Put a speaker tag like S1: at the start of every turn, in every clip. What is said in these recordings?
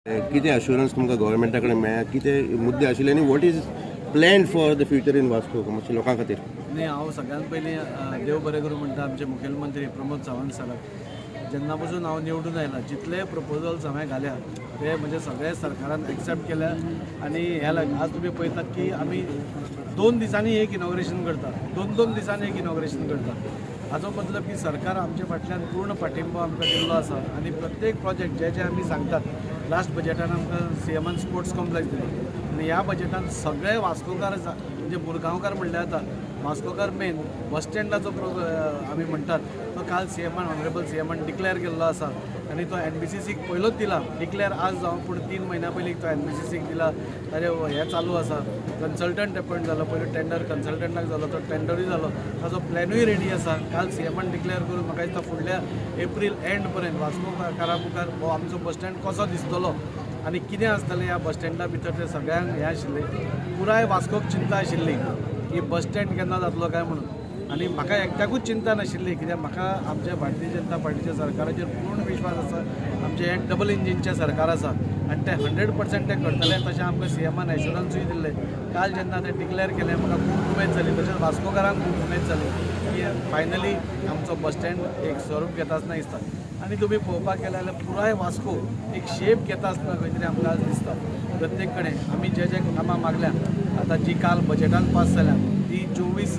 S1: कितें अश्युरन्स तुमकां गव्हर्मेंटा कडेन मेळ्ळा, कितें मुद्दे आशिल्ले आनी what is plan for the future in Vasco मातशें लोकां खातीर?
S2: न्ही, हांव सगळ्यांत पयलीं देव बरें करूं म्हणटा आमचे मुखेलमंत्री प्रमोद सावंत सराक. जेन्ना पसून हांव निवडून आयला, जितले प्रपोजल्स हांवें घाल्या ते म्हणजे सगळे सरकारान एक्सेप्ट केल्या. आनी ह्या लागून आज तुमी पळयतात की आमी 2 दिसांनी एक इनॉग्रेशन करता, दोन दोन दिसांनी एक इनॉग्रेशन करता. हाजो मतलब की सरकार आमच्या फाटल्यान पूर्ण पाठिंबो आमकां दिल्लो आसा आनी प्रत्येक प्रोजेक्ट जे जे आमी सांगतात, लास्ट बजेटान आमकां सीएमान स्पोर्ट्स कॉम्प्लेक्स दिलो आनी ह्या बजेटान सगळे वास्कोकार, म्हणजे मुरगांवकार म्हणल्यार जाता, वास्कोकार मेन बस स्टँडाचो आमी म्हणटात तो काल सीएमान, ऑनरेबल सीएमान डिक्लेअर केल्लो आसा आनी तो एनबीसीसीक पयलोच दिला डिक्लेअर. आज जावं, पूण 3 म्हयन्या पयलीं तो एनबीसीसीक दिला. ताजे हें चालू आसा, कन्सल्टंट अपॉयंट जालो, पयलो टेंडर कन्सल्टंटाक जालो, तो टेंडरूय जालो, ताजो प्लॅनूय रेडी आसा. काल सीएमान डिक्लेअर करून म्हाका दिसता फुडल्या एप्रील एंड पर्यंत वास्कोकारा मुखार हो आमचो बस स्टँड कसो दिसतलो आनी कितें आसतलें ह्या बस स्टँडा भितर तें सगळ्यांक हें आशिल्लें. पुराय वास्कोक चिंता आशिल्ली की बस स्टँड केन्ना जातलो काय म्हणून. आनी म्हाका एकट्याकूच चिंता नाशिल्ली, कित्याक म्हाका आमच्या भारतीय जनता पार्टीच्या सरकाराचेर पूर्ण विश्वास आसा. आमचें हें डबल इंजिनचें सरकार आसा आनी ते 100% ते करतले तशें आमकां सीएमान एश्युरन्सूय दिल्लें. काल जेन्ना ते डिक्लेअर केलें, म्हाका खूब उमेद जाली, तशेंच वास्कोकारांक खूब उमेद जाली की फायनली आमचो बस स्टँड एक स्वरूप घेता आसतना दिसता. आनी तुमी पळोवपाक गेले जाल्यार पुराय वास्को एक शेप घेता आसतना खंय तरी आमकां आज दिसता. प्रत्येक कडेन आमी जे जे कामां मागल्या, आतां जी काल बजेटान पास जाल्या ती 24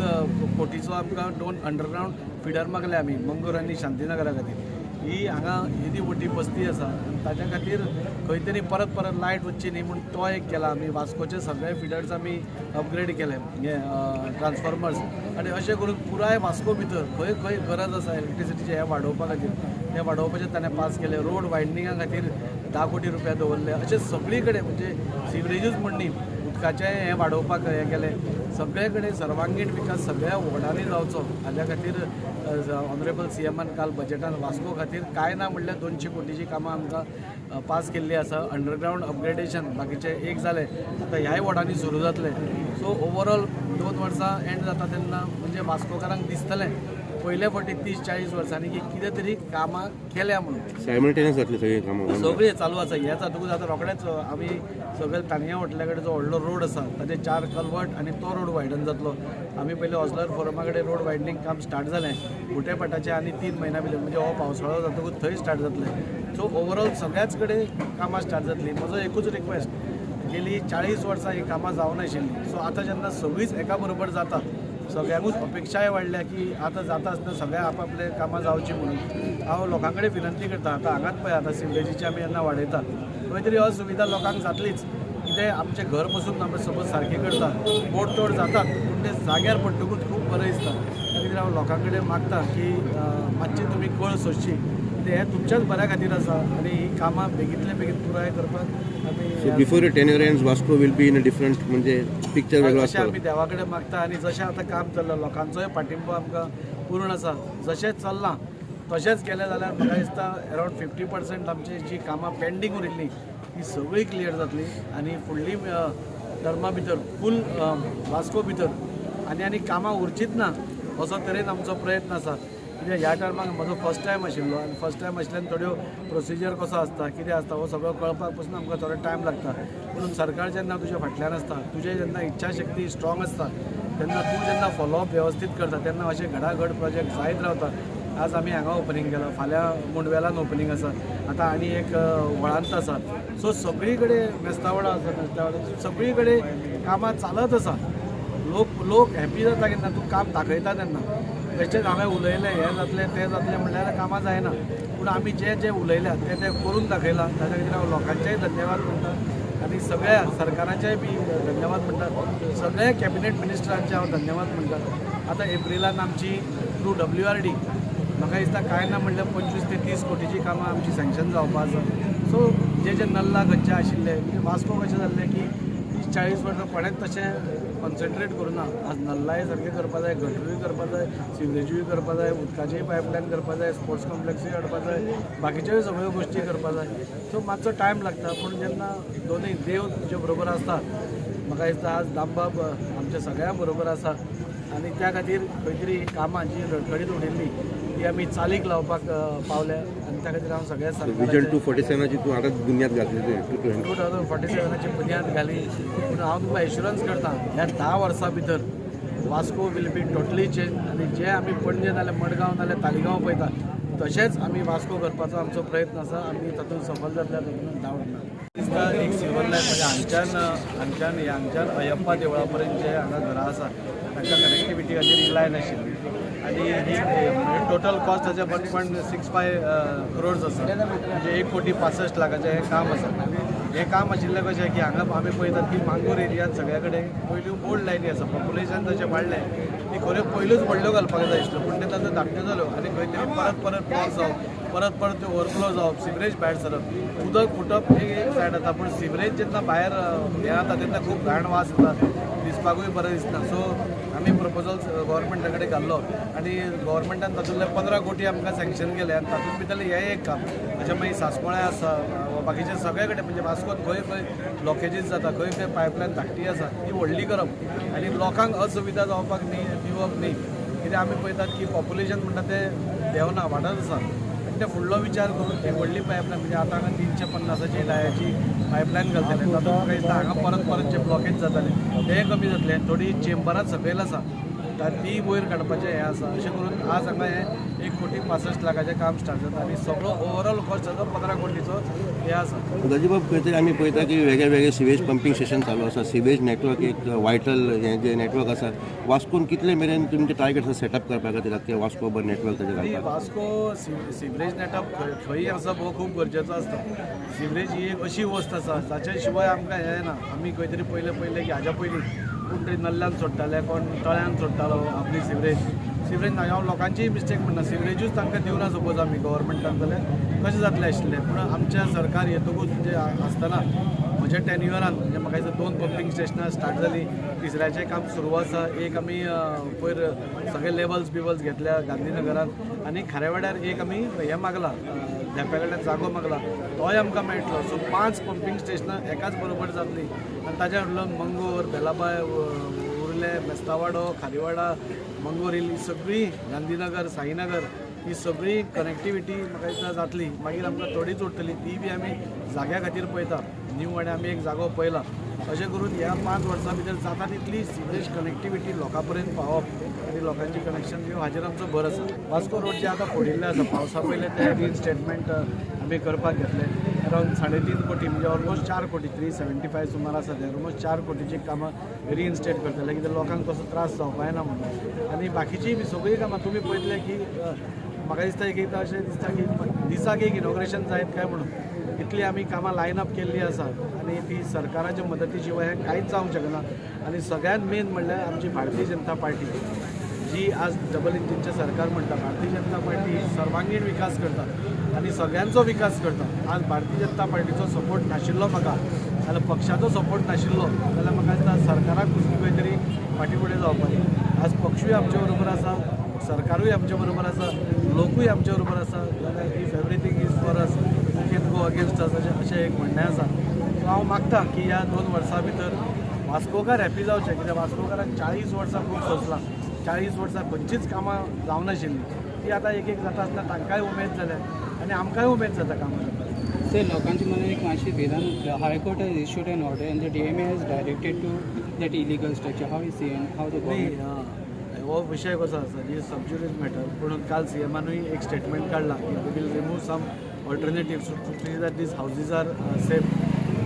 S2: कोटीचो आमकां दोन अंडरग्रावंड फिडर मागले आमी मंगूर आनी शांतीनगरा खातीर. ही हांगा येदी मोठी बस्ती आसा आनी ताच्या खातीर खंय तरी परत परत लायट वचची न्ही म्हूण तो एक केला आमी. वास्कोचे सगळे फिडर्स आमी अपग्रेड केले, हे ट्रान्सफॉर्मर्स, आनी अशें करून पुराय वास्को भितर खंय खंय गरज आसा इलेक्ट्रिसिटीचें हें वाडोवपा खातीर, तें वाडोवपाचें ताणें पास केलें. रोड वायडनिंगा खातीर 10 कोटी रुपया दवरले. अशें सगळी कडेन, म्हणजे सिवरेजूच म्हण न्ही, उदकाचें हें वाडोवपाक हें केलें. सगळे कडेन सर्वांगीण विकास सगळ्या वॉर्डांनी जावचो हाज्या खातीर ऑनरेबल सीएमान काल बजेटान वास्को खातीर कांय ना म्हणल्यार 200 कोटीची कामां आमकां पास केल्ली आसा. अंडरग्रावंड अपग्रेडेशन बाकीचें एक जालें, आतां ह्याय वॉर्डांनी सुरू जातलें. सो ओवरऑल 2 वर्सां एंड जाता तेन्ना म्हणजे वास्कोकारांक दिसतलें पयले फावटी 30-40 वर्सांनी की कितें तरी कामां केल्या म्हणून.
S1: सायमल्टेनियस जातली सगळीं कामां?
S2: सगळें चालू आसा. हें जातकूच आतां रोखडेंच आमी सगळे तानिया हॉटेला कडेन जो व्हडलो रोड आसा ताजे चार कलवट आनी तो रोड वायडन जातलो. आमी पयलीं ऑजलर फोरमा कडेन रोड वायडनींग काम स्टार्ट जालें गुटेपाटाचें आनी 3 म्हयन्या भितर, म्हणजे हो पावसाळो जातकूच थंय स्टार्ट जातलें. सो ओवरऑल सगळ्याच कडेन कामां स्टार्ट जातलीं. म्हजो एकूच रिक्वेस्ट, गेली 40 वर्सां ही कामां जावनाशिल्लीं. सो आतां जेन्ना सगळींच एका बरोबर जाता, सगळ्यांकूच अपेक्षाय वाडल्या की आतां जाता आसतना सगळ्या आपापले कामां जावचीं म्हणून हांव लोकां कडेन विनंती करता. आतां हांगाच पळय, आतां सिवरेजीची आमी जेन्ना वाडयता, खंय तरी असुविधा लोकांक जातलीच. कितें आमचें घर बसून आमी समज सारकें करता, मोडतोड जातात, पूण ते जाग्यार पडटकूच खूब बरें दिसता. त्या खातीर हांव लोकां कडेन मागता की मातशी तुमी कळ सोंसची, कितें हें तुमच्याच बऱ्या खातीर आसा आनी ही कामां बेगींतले बेगीन पुराय करपाक आमी
S1: So before tenure ends, Vasco will be in a different, म्हणजे पिक्चर वेगळो
S2: अशें
S1: आसतलो.
S2: आमी देवा कडेन मागता. आनी जशें आतां काम चल्लां, लोकांचोय पाठिंबो आमकां पूर्ण आसा. जशें चल्लां तशेंच केलें जाल्यार म्हाका दिसता अरावंड 50% आमची जी कामां पेंडींग उरिल्लीं ती सगळीं क्लियर जातली आनी फुडली टर्मा भितर फूल वास्को भितर आनी आनी कामां उरचीच ना असो तरेन आमचो प्रयत्न आसा. कित्याक ह्या टर्माक म्हजो फर्स्ट टायम आशिल्लो आनी फर्स्ट टायम आशिल्ल्यान थोड्यो प्रोसिजर कसो आसता, कितें आसता, हो सगळो कळपाक पसून आमकां थोडो टायम लागता. पूण सरकार जेन्ना तुज्या फाटल्यान आसता, तुजें जेन्ना इच्छाशक्ती स्ट्रॉंग आसता, तेन्ना तूं जेन्ना फॉलोअप वेवस्थीत करता, तेन्ना अशे घडाघड प्रोजेक्ट जायत रावता. आज आमी हांगा ओपनींग केलां, फाल्यां मुंडवेलान ओपनींग आसा, आतां आनी एक व्हळांत आसा. सो सगळी कडेन मेस्तावडा आसा, मेस्तावडा, सगळी कडेन कामां चालत आसा. लोक लोक हॅपी जाता केन्ना तूं काम दाखयता तेन्ना. तशेंच हांवें उलयलें, हें जातलें, तें जातलें म्हणल्यार कामां जायना, पूण आमी जे जे उलयल्या ते ते करून दाखयलां. ताच्या खातीर हांव लोकांचेय धन्यवाद म्हणटा आनी सगळ्या सरकाराचेय बी धन्यवाद म्हणटा. सगळ्या कॅबिनेट मिनिस्टरांचे हांव धन्यवाद म्हणटा. आतां एप्रिलान आमची थ्रू डब्ल्यूआरडी म्हाका दिसता कांय ना म्हणल्यार 25 ते 30 कोटीची कामां आमची सँक्शन जावपा आसा. सो जे जे नल्ला खंयचे आशिल्ले, म्हणजे वास्को कशें जाल्लें की 30-40 वर्सां कोणेंच तशें कॉन्सन्ट्रेट करूं ना. आज नल्लाय सारकें करपा जाय, गटरूय करपा जाय, सिवरेजूय करपा जाय, उदकाचेय पायपलायन करपा जाय, स्पोर्ट्स कॉम्प्लेक्सूय हाडपा जाय, बाकीच्योय सगळ्यो गोश्टी करपा जाय. सो मातसो टायम लागता, पूण जेन्ना दोनूय देव तुजे बरोबर आसता, म्हाका दिसता आज दामबाब आमच्या सगळ्यां बरोबर आसा आनी त्या खातीर खंय तरी कामां जी रडखडीत उरिल्लीं ती आमी चालीक लावपाक पावल्या आनी त्या खातीर हांव सगळ्या
S1: विजन
S2: सरकाराचें
S1: 247ची तूं आतां बुन्याद घातली तुवें.
S2: 2047ची बुन्याद घाली. पूण हांव तुमकां एश्युरन्स करता, ह्या 10 वर्सां भितर Vasco will be totally change आनी जे आमी पणजे नाल्यार मडगांव नाल्यार तालिगांव पळयता तशेंच आमी वास्को करपाचो आमचो प्रयत्न आसा. आमी तातूंत सफल जातले तातूंत डावट ना. दिसता एक सिवर लायन म्हणजे हांगच्यान अयप्पा देवळा पर्यंत जे हांगा घरां आसा तांकां कनेक्टिविटी खातीर ही लायन आशिल्ली आनी ही टोटल कॉस्ट ताचें 1.65 crores आसा, म्हणजे 1 कोटी 65 लाखाचें हें काम आसा. हें काम आशिल्लें कशें की हांगा आमी पळयतात की मांगूर एरियान सगळ्या कडेन पयल्यो ओल्ड लायनी आसा. पॉप्युलेशन तशें वाडलें ती खऱ्यो पयल्योच व्हडल्यो घालपाक जाय आशिल्ल्यो, पूण ते ताचो धाकट्यो जाल्यो आनी खंय तरी परत परत ब्लॉक जावप, परत परत त्यो ओवरफ्लो जावप, सिवरेज भायर सरप, उदक फुटप हे एक सायड जाता, पूण सिवरेज जेन्ना भायर हें जाता तेन्ना खूब घाण वास येता, दिसपाकूय बरें दिसना. सो आमी प्रपोजल गव्हर्मेंटा कडेन घाल्लो आनी गव्हर्मेंटान तातूंतले 15 कोटी आमकां सँक्शन केले आनी तातूंत भितरलें हें एक काम. म्हणजे मागीर सासमोळें आसा वा बाकीचे सगळे कडेन, म्हणजे वास्कोत खंय खंय ब्लॉकेजीस जाता, खंय खंय पायपलायन धाकटी आसा, ती व्हडली करप आनी लोकांक असुविधा जावपाक न्ही दिवप न्ही. कित्याक आमी पळयतात की पॉप्युलेशन म्हणटा तें देंवना, वाडत आसा आनी ते फुडलो विचार करून एक व्हडली पायपलायन, म्हणजे आतां हांगा 350ची डायाची पायपलायन घालतले. तातूंत म्हाका दिसता हांगा परत परत जे ब्लॉकेज जाताले ते कमी जातले. थोडी चेंबरां सकयल आसा ती वयर काडपाचें हें आसा. अशें करून आज हांगा हें 1 कोटी 65 लाखाचें काम स्टार्ट जाता आनी सगळो ओवरऑल कॉस्ट जाता 15 कोटीचो हें आसा.
S1: दाजीबाब, खंय तरी आमी पळयता की वेगळे वेगळे सिवेज पंपींग स्टेशन चालू आसा. सिवेज नेटवर्क एक वायटल हें जें नेटवर्क आसा, वास्कोन कितले मेरेन तुमचें टार्गेट आसा सेटअप करपा खातीर आख्खे वास्को भर नेटवर्क ताजें
S2: न्ही,
S1: घालपाक?
S2: वास्को सिवरेज नेटअप खंय आसप हो खूब गरजेचो आसता. सिवरेज ही एक अशी वस्त आसा जाच्या शिवाय आमकां हें ना. आमी खंय तरी पयलें पयलें की हाज्या पयलीं कोण तरी नल्ल्यान सोडटाले, कोण तळ्यान सोडटालो आपली सिवरेज. सिवरेज ना, हांव लोकांचीय मिस्टेक म्हणना. सिवरेजूच तांकां दिवना सपोज आमी गव्हर्मेंटान जाल्यार कशें जातलें आशिल्लें? पूण आमच्या सरकार येतकूच, म्हणजे आसतना म्हज्या टेन्युअरान, म्हणजे म्हाका दिसता दोन पंपींग स्टेशनां स्टार्ट जालीं, तिसऱ्याचें काम सुरू आसा. एक आमी पयर सगळे लेवल्स बिवल्स घेतल्या गांधीनगरान आनी खारेवाड्यार एक आमी हें मागला, धेंप्या कडल्यान जागो मागला, तोय आमकां मेळटलो. सो पांच पंपींग स्टेशनां एकाच बरोबर जातलीं आनी ताच्या फाटल्यान मंगूर, बेलाबाय, उर्ले, मेस्तावाडो, खारीवाडा, मंगूर हिल, ही सगळीं, गांधीनगर, साईनगर, ही सगळी कनेक्टिविटी म्हाका दिसता जातली. मागीर आमकां थोडीच उरतली, ती बी आमी जाग्या खातीर पळयता. न्यू आनी आमी एक जागो पळयला. अशें करून ह्या 5 वर्सां भितर जाता तितली सिवरेज कनेक्टिविटी लोकां पर्यंत पावप आनी लोकांची कनेक्शन दिवप हाजेर आमचो भर आसा. वास्को रोड जे आतां फोडिल्ले आसा पावसा पयलें, ते रिइन्स्टेटमेंट आमी करपाक घेतले. अरावंड 3.5 कोटी, म्हणजे ऑलमोस्ट 4 कोटी, 375 सुमार आसा ते. ऑलमोस्ट 4 कोटीची कामां रिइन्स्टेट करतले, कित्याक लोकांक कसो त्रास जावपा जायना म्हणून. आनी बाकीचीय बी सगळीं कामां तुमी पळयतले की म्हाका दिसता एक एकदां अशें दिसता की दिसाक एक इनॉग्रेशन जायत काय म्हणून, इतली आमी कामां लायन अप केल्ली आसा आनी ती सरकाराच्या मदती शिवाय हें कांयच जावंक शकना. आनी सगळ्यांत मेन म्हणल्यार आमची भारतीय जनता पार्टी जी आज डबल इंजिनचें सरकार म्हणटा, भारतीय जनता पार्टी ही सर्वांगीण विकास करता आनी सगळ्यांचो विकास करता. आज भारतीय जनता पार्टीचो सपोर्ट नाशिल्लो म्हाका जाल्यार, पक्षाचो सपोर्ट नाशिल्लो जाल्यार म्हाका दिसता सरकाराक पसून खंय तरी फाटीं फुडें जावपाचें. आज पक्षूय आमचे बरोबर आसा, सरकारूय आमचे बरोबर आसा, लोकूय आमचे बरोबर आसा जाल्यार if everything is for us, who can go against us, अशें अशें एक म्हणणें आसा. सो हांव मागता की ह्या 2 वर्सां भितर वास्कोकार हॅपी जावचे, कित्याक वास्कोकारांक 40 वर्सां खूब सोंसलां. 40 वर्सां खंयचीच कामां जावनाशिल्लीं, ती आतां एक एक जाता आसतना तांकांय उमेद जाल्या आनी आमकांय उमेद जाता कामां करपाक.
S3: सर, लोकांच्या मनात एक मातशी भिरांत उरल्या. High Court has issued an order and the DMA has directed to that illegal structure. How is CM, how the
S2: न्ही,
S3: गव्हर्मेंट?
S2: हो विशय कसो आसा, ही सब ज्युडीस मॅटर. पूण काल सीएमानूय एक स्टेटमेंट काडला की we will remove some alternative to see that these houses are safe.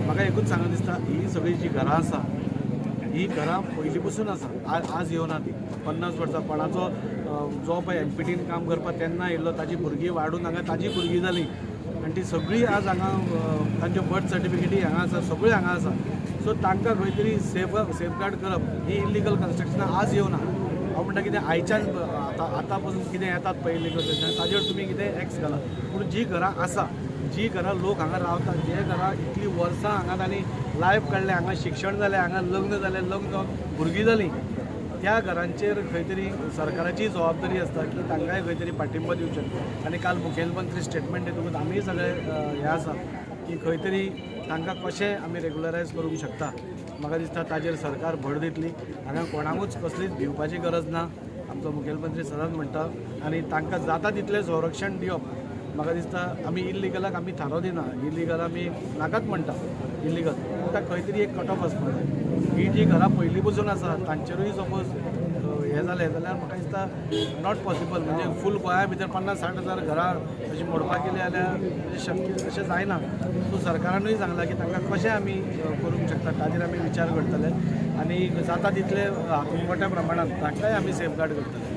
S2: म्हाका एकूच सांगून दिसता, ही सगळीं जीं घरां आसा ही घरां पयलीं पसून आसा. आज येवना ती. 50 वर्सां कोणाचो जो पळय एमपीटीन काम करपाक तेन्ना येयल्लो, ताजी भुरगीं वाडून हांगा ताजी भुरगीं जालीं आनी ती सगळीं आज हांगा, तांच्यो बर्थ सर्टिफिकेटी हांगा आसा, सगळीं हांगा आसा. सो तांकां खंय तरी सेफगार्ड करप. ही इलिगल कन्स्ट्रक्शनां आज येवना. हांव म्हणटा कितें आयच्यान आतां आतां पसून कितें येतात पळय इलिगल कन्स्ट्रक्शन, ताजेर तुमी कितें एक्स घाला. पूण जी घरां आसा, जी घरां लोक हांगा रावतात, जे घरां इतलीं वर्सां हांगा तांणी लायफ काडलें, हांगा शिक्षण जालें, हांगा लग्न जालें, लग्न जावन भुरगीं जालीं, त्या घरांचेर खंय तरी सरकाराची जबाबदारी आसता की तांकांय खंय तरी पाठिंबो दिवचो. आनी काल मुखेलमंत्री स्टेटमेंट दितकूच आमीय सगळे हें आसा की खंय तरी तांकां कशें आमी रेगुलरायज करूंक शकता. म्हाका दिसता ताजेर सरकार भर दितली. हांगा कोणाकूच कसलीच भिवपाची गरज ना. आमचो मुखेलमंत्री सदांच म्हणटा आनी तांकां जाता तितलें संरक्षण दिवप. म्हाका दिसता आमी इल्लिगलाक आमी थारो दिना, इल्लिगल आमी नाकाच म्हणटा इल्लिगल, पूण ताका खंय तरी एक कट ऑफ आसपाक जाय. ही जी घरां पयलीं पसून आसा तांचेरूय सपोज हें जालें जाल्यार म्हाका दिसता not possible. म्हणजे फूल गोंया भितर 50-60 हजार घरां अशीं मोडपाक गेलीं जाल्यार म्हणजे शक्य अशें जायना. सो सरकारानूय सांगलां की तांकां कशें आमी करूंक शकता ताजेर आमी विचार करतले आनी जाता तितले हातूंत मोठ्या प्रमाणात तांकांय आमी सेफगार्ड करतले.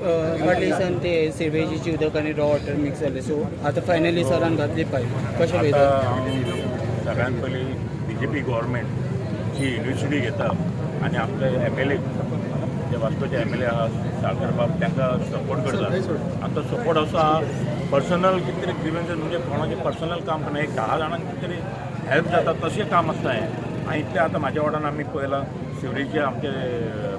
S3: फाटल्या दिसान ते सिवेजीची उदक आनी रॉ वॉटर मिक्स जालें, सो आतां फायनली सरान घातली पायप, कशें
S4: आता
S3: पळयता?
S4: हांव सगळ्यात पयलीं बीजेपी गव्हर्मेंट जी इनिशिएटीव घेता आनी आमचे एमएलए जे वास्कोचे एमएलए आहा साळकर बाब, तांकां सपोर्ट करता. आनी तो सपोर्ट असो आहा, पर्सनल कितें तरी ग्रिवन्सीस, म्हणजे कोणाचें पर्सनल काम करना, एक 10 जाणांक कितें तरी हेल्प जाता तशें काम आसता हें. आनी इतलें आतां म्हाज्या वार्डान आमी पळयलां, सिवरेजचे आमचे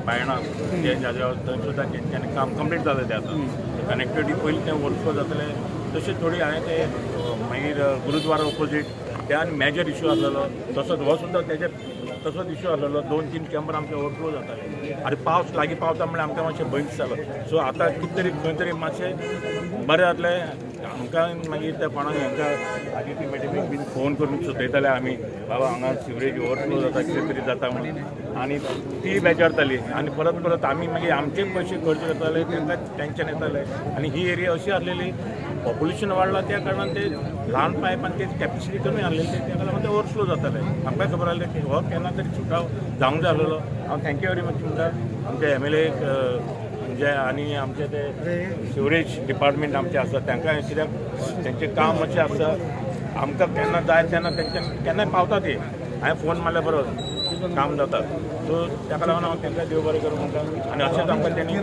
S4: बायणां जे जाग्यार थंय सुद्दां तेंच्यांनी काम कंप्लीट जालें. तें आतां कनेक्टिविटी पयलीं तें ओवरफ्लो जातलें. तशें थोडी हांवें ते मागीर गुरुद्वारा ओपोजीट ते आनी मेजर इशू आसलेलो, तसोच हो सुद्दां तेजे तसोच इशू आसलेलो. दोन तीन चेंबर आमचे ओवरफ्लो जाताले आनी पावस लागीं पावता म्हणल्यार आमकां मातशें भंय दिसतालो. सो आतां कितें तरी खंय तरी मातशें बरें जातलें आमकां. मागीर त्या कोणाक हांकां आदिती मॅडमीक बीन फोन करून सुचयताले आमी, बाबा हांगा सिवरेज ओवरफ्लो जाता, कितें तरी जाता म्हणून, आनी ती बेजारताली. आनी परत परत आमी मागीर आमचे पयशे खर्च करताले, तांकां टेंशन येतालें. आनी ही एरिया अशी आसलेली, पॉप्युलेशन वाडलां त्या कारणान ते ल्हान पायप आनी ते कॅपेसिटी कमी आसलेली, ते ताका लागून ते ओवरफ्लो जाताले. आमकां खबर आसलें की हो केन्ना तरी सुटाव जावंक जाय आसलेलो. हांव thank you very much म्हणटा आमचे एमएलए जे आनी आमचे ते सिवरेज डिपार्टमेंट आमचे आसा तांकां, कित्याक तेंचें काम अशें आसा, आमकां केन्ना जाय तेन्ना तेंच्या केन्नाय पावता ते. हांवें फोन मारल्यार बरो काम जाता. सो ताका लागून हांव तांकां देव बरें करूं म्हणटा आनी अशेंच आमकां तेणी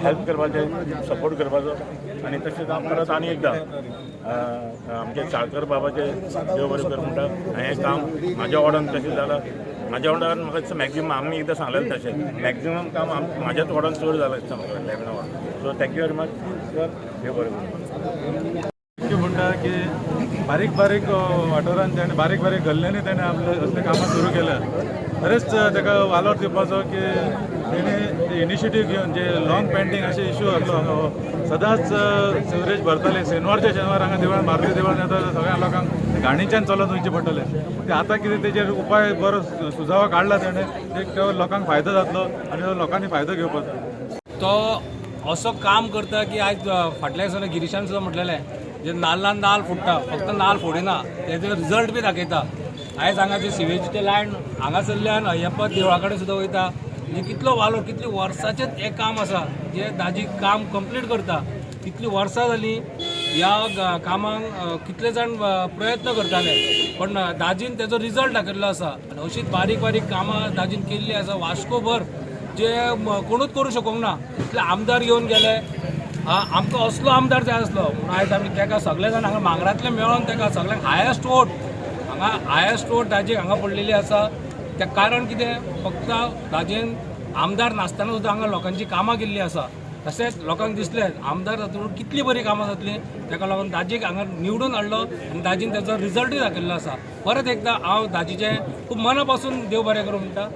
S4: हेल्प करपाचें, सपोर्ट करपाचो. आनी तशेंच हांव परत आनी एकदां आमचे साळकर बाबाचे देव बरें करूं म्हणटा. आनी हें काम म्हाज्या वॉर्डान तशें जालां. म्हाज्या वॉर्डान म्हाका दिसता मॅक्झिमम आमी एकदां सांगलेलें तशें मॅक्झिमम काम म्हाज्याच वॉर्डान चड जालां दिसता म्हाका, 11 ward. So thank you very much sir, देव बरें करूं.
S5: की म्हणटा की बारीक बारीक वाठारान तेणें, बारीक बारीक गल्ल्यांनी तेणें आपले असले कामां सुरू केल्या. खरेंच ताका वालोर दिवपाचो की तेणें इनिशिएटीव घेवन जे लॉंग पेंडींग अशे इशू आसलो हांगा, हो सदांच सिवरेज भरताले. शेनवारच्या शेनवार हांगा देवळान, मारुती देवळान येता, सगळ्या लोकांक घाणीच्यान चलत वयचें पडटलें. ते आतां कितें तेजेर उपाय बरो सुजाव काडला तेणें, एक तो लोकांक फायदो जातलो आनी तो लोकांनी फायदो घेवपाचो.
S6: तो असो काम करता की आयज फाटल्या दिसांनी गिरीशान सुद्दां म्हटलेलें, जे नाल्लान नाल फुट्टा, फक्त नाल फोडिना, तेजो रिजल्ट बी दाखयता. आयज हांगा जे सिवेजीचे लायन हांगासरल्यान अय्यप्पा देवळा कडेन सुद्दां वयता. म्हणजे कितलो वालोर, कितली वर्साचें हें काम आसा जे दाजी काम कंप्लीट करता. कितलीं वर्सां जालीं ह्या कामाक कितले जाण प्रयत्न करताले, पण दाजीन तेजो रिजल्ट दाखयल्लो आसा. आनी अशीच बारीक बारीक कामां दाजीन केल्लीं आसा वास्कोभर, जे कोणूच करूं शकूंक ना इतले आमदार येवन गेले. आमकां असलो आमदार जाय आसलो म्हणून आयज आमी ताका सगळे जाण हांगा मांगरांतले मेळोन ताका सगळ्यांक हायस्ट वोट, हांगा हायस्ट वोट दाजीक हांगा पडलेली आसा. तें कारण कितें, फक्त दाजीन आमदार नासतना सुद्दां हांगा लोकांची कामां केल्लीं आसा. तशेंच लोकांक दिसलें आमदार जातून कितली बरी कामां जातलीं, ताका लागून दाजीक हांगा निवडून हाडलो आनी दाजीन ताचो रिजल्टूय दाखयल्लो आसा. परत एकदां हांव दाजीचें खूब मना पासून देव बरें करूं म्हणटा.